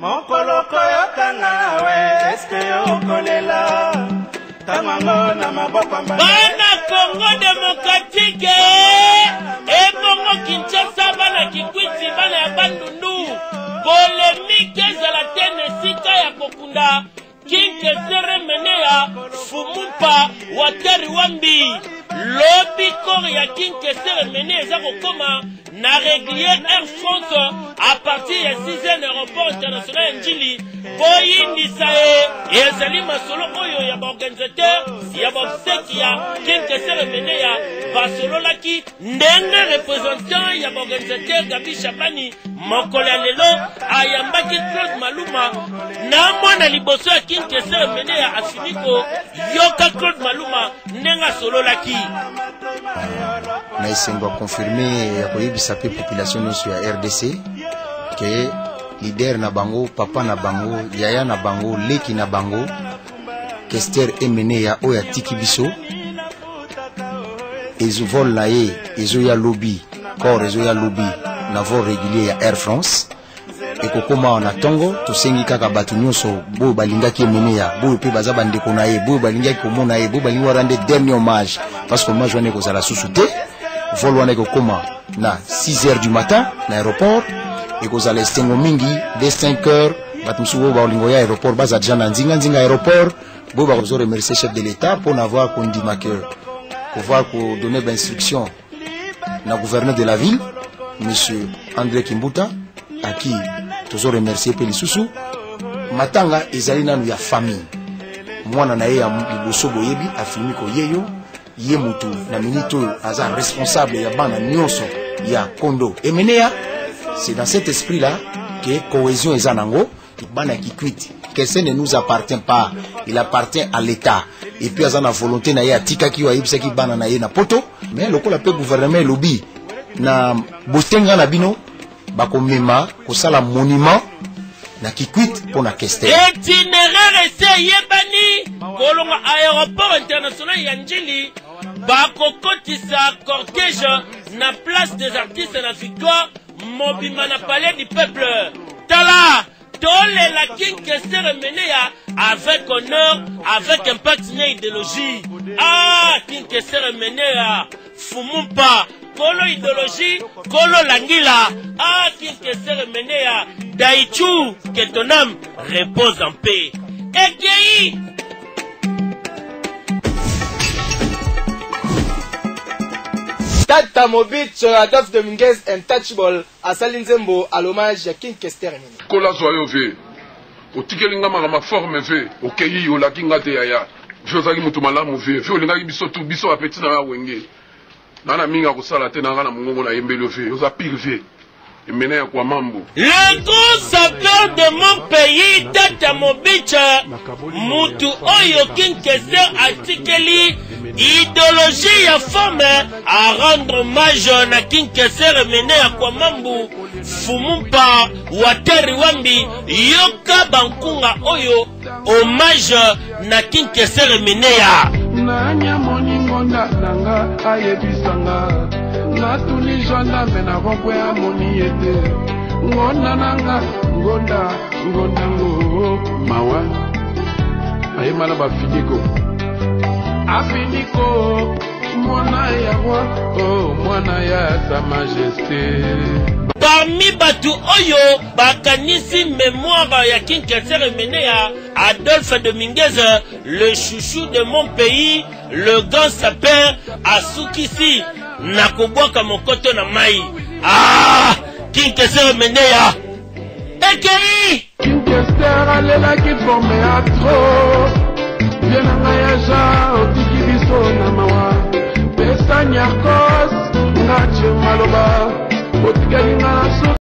Mokolo koyoka nga we eske okolela ntango yango na maboko Bana Congo démocratique ebongo Kinshasa, bana Kikwiti, bana ya Bandundu, polemike ezala te na esika ya kokunda King Kester Emeneya Fumumpa Wateri Wambi. Lobi corps ya King Kester Emeneya eza kokoma na régulier Air France à partir ya 6 heures na aéroport international ya Ndjili. Boyindisa ye ezali masolo oyo ya baorganisateur ya baobsèque ya King Kester Emeneya basololaki ndenge représentant ya baorganisateur Gabi Shabani mokolo ya lelo ayambaki Claude Maluma na mwana liboso ya King Kester Emeneya Afiniko. Yoka Claude Maluma ndenge asololaki. Na esengo ya confirme ya koyebisa mpe population nyonso ya RDC ke leader na bango, papa na bango, yaya na bango, leki na bango Kester Emeneya oyo atiki biso, ezo vol na ye ezoya lobi, corps ezoya lobi na vol régulier ya Air France, ekokoma awa na ntongo. Tosengi kaka bato nyonso boyo balingaki Emeneya, boyo mpe baza bandeko na ye, boyo balingaki komona ye, boyo balingi warendre dernier hommage, parce que hommage wana ekozala susu te. Vol wana ekokoma na 6 heures du matin na aéroport, ekozala esengo mingi. Dès 5 heures, bato mosusu oyo balingo ya aéroport baza déjà na nzinga nzinga aéroport. Boyo bakozo remercier chef de l'État mpona avoir kondima ke pouvoir kodonner bainstruction na gouverneur de la ville, monsieur André Kimbuta, aki tozo remercier mpe lisusu. Matanga ezali nanu ya famille, mwana na ye ya liboso boyebi afilmi koyeyo ye mutu na minute oyo aza responsable ya bana nyonso ya Kondo Emeneya. C'est dans cet esprit là que cohésion eza nango bana Kikwit. Kester ne nous appartient pas, il appartient à l'État. Et puis aza na volonté na ye, atikaki oyo ayebisaki bana na ye na poto, mais lokola mpe gouvernement elobi na bosenga na bino bakomema kosala monument na Kikwit mpo na Kester. Itinéraire esi eyebani kolonga aéroport international ya Njili, bakokotisa cortège na place des artistes na Victoire mobimba na palais du peuple. Tala, tolela King Kester Emeneya avec honneur, avec impact na idéologie. Ah, King Kester Emeneya Fumumpa, kolo idéologie, kolo langila. Ah, King Kester Emeneya Daichu, que ton âme repose en paix. Ekei. Tata Mobitch Adolphe Dominguez Untouchable asali nzembo à l'hommage ya King Kester Emeneya. Kola zwa yo ve otikeli nga makambo forme ve okei olaki nga te yaya ve ozalaki moto malamu ve ve olingaki biso tu biso bapeti na yo awenge na na mingi akosala te na nga na mongongo nayembeli yo ve oza pire ve Emeneya kwa mambo. Le grand sapeur de mon pays, Tata Mobicha, mutu oyo King Kester atikeli idéologie ya forme, a rendre hommage na King Kester Emeneya kwa mambu Fumumpa Wateri Wambi. Yoka bankunga oyo hommage na King Kester Emeneya. Nani amoni ngonda nanga ayebisanga, natuni gendarme na rond-point amoni ye te. Ngonda nanga, ngonda ngonda ngo mawa ayemba na bafiniko afiniko mwana ya roi, oh mwana ya sa majesté. Parmi bato oyo bakanisi mémoire ya King Kester Emeneya, Adolphe Dominguez, le chouchou de mon pays, le grand sapeur, asukisi na kobwaka mokoto na mai. Ah, King Kester Emeneya ekei. King Kester alelaki forme ya trop vie na ngai ya Jean, otiki biso na mawa. Pesa nyarkos nga tie maloba otikali nga na.